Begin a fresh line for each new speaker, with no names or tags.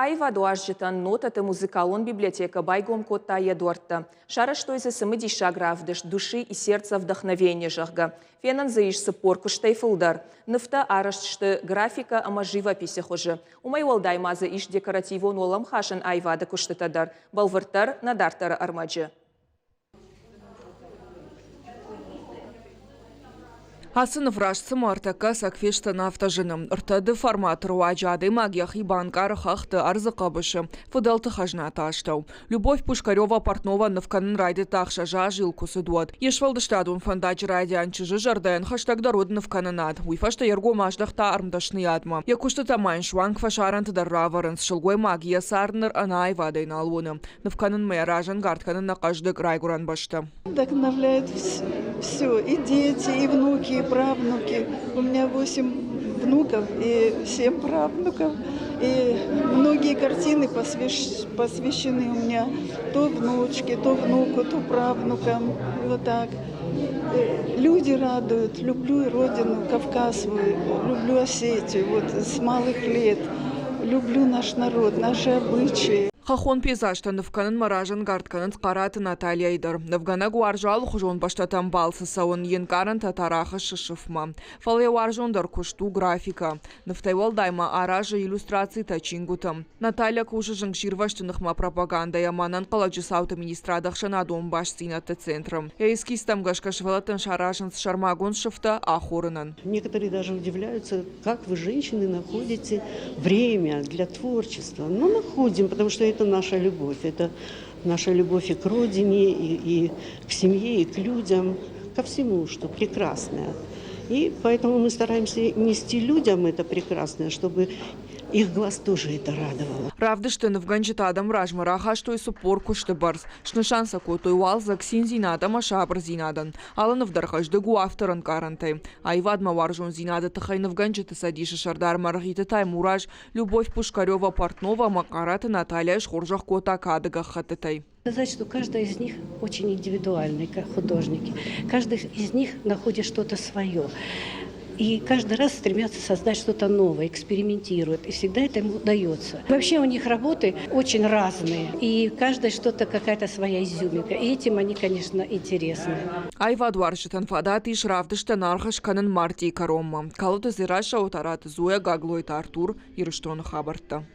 Аивадуарзджытӕн нотӕты музыкалон библиотекӕ байгом кодта йӕ дуӕрттӕ. Сарӕзтой дзы цымыдисаг равдыст «Души и сердца вдохновения», зӕгъгӕ. Фенӕн дзы ис 40 куыстӕй фылдӕр. Нывтӕ арӕзт сты графикӕ ӕмӕ живописи хуызы. Уымӕй уӕлдай ма дзы ис декоративон уӕлӕмхасӕн аивады куыстытӕ дӕр. Бӕлвырддӕр, нӕ дарддӕры ӕрмӕджы.
Ацы ныв раст цыма ӕртӕккӕ цӕг фестӕн, афтӕ зыны. Ӕртӕды форматы руаджы адӕймаг йӕхи банкъары хӕхты, ӕрдзы хъӕбысы, фыдӕлты хӕзнаты астӕу. Любовь Пушкарева-Портнова ныв кӕнын райдыдта 6 азы йыл куы цыд, уӕд. Йе сфӕлдыстадон фӕндаджы райдиан чызджы зӕрдӕйӕн хӕстӕгдӕр уыд нывкӕнынад. Уый фӕстӕ йе ргом аздӕхта ӕрмдӕсныйадмӕ. Йӕ куыстытӕ ма йын суанг фӕсарӕнты дӕр равӕрынц. Сылгоймаг йӕ цард ныр ӕнӕаивадӕй нал уыны. Ныв кӕнынмӕ йӕ разӕнгард кӕны нӕ хъӕздыг райгуырӕн бӕстӕ.
Вдохновляет все, и дети, и внуки, и правнуки. У меня восемь внуков и семь правнуков. И многие картины посвящены у меня то внучке, то внуку, то правнукам. Вот так. Люди радуют. Люблю родину, Кавказ свой, люблю Осетию вот с малых лет. Люблю наш народ, наши обычаи.
Хӕххон пейзажтӕ ныв кӕнынмӕ разӕнгард кӕнынц Хъараты Натальяйы дӕр. Нывгӕнӕг уарзы алыхуызон бӕстӕтӕм балцы цӕуын, йе нкъарӕнтӕ та рахӕссы сыфмӕ. Фӕлӕ йӕ уарзондӕр куыст у графикӕ. Нывтӕй уӕлдай ма аразы иллюстрацитӕ чингуытӕм. Наталья кусы зынгсирвӕзты ныхмӕ пропагандӕйы ӕмӕ ӕнӕнхъӕлӕджы цауты министрады ӕхсӕнадон бастдзинӕдты центры. Йӕ эскизтӕм гӕсгӕ сывӕллӕттӕн саразынц сӕрмагонд сыфтӕ ахорынӕн.
Некоторые даже удивляются, как вы, женщины, находите время для творчества. Ну, находим, потому что это наша любовь. Это наша любовь и к родине, и к семье, и к людям, ко всему, что прекрасное. И поэтому мы стараемся нести людям это прекрасное, чтобы их глаз тоже это радовало.
Равдысты нывгӕнджытӕ адӕм размӕ рахастой 40 куысты бӕрц. Снысан сӕ кодтой уалдзӕг, циндзинад ӕмӕ сабырдзинадӕн. Алы ныв дӕр хъӕздыг у авторы ӕнкъарӕнтӕй. Аивадмӕ уарзондзинады тыххӕй нывгӕнджыты цӕдисы сӕрдар Мӕргъиты Таймураз, Любовь Пушкарева-Портнова ӕмӕ Хъараты Натальяйы схорзӕх кодта кады гӕххӕттытӕй.
Сказать, что каждая из них очень индивидуальный, как художники. Каждый из них находит что-то свое. И каждый раз стремятся создать что-то новое, экспериментируют. И всегда это им удается. Вообще у них работы очень разные. И каждая что-то, какая-то своя изюминка. И этим они, конечно, интересны.
Аивадуарзджытӕн фадат ис равдыстӕн аргъ скӕнын мартъийы кӕронмӕ. Калоты Дзерассӕ, Отараты Зоя, Гаглойты Артур, Ирыстоны хабӕрттӕ.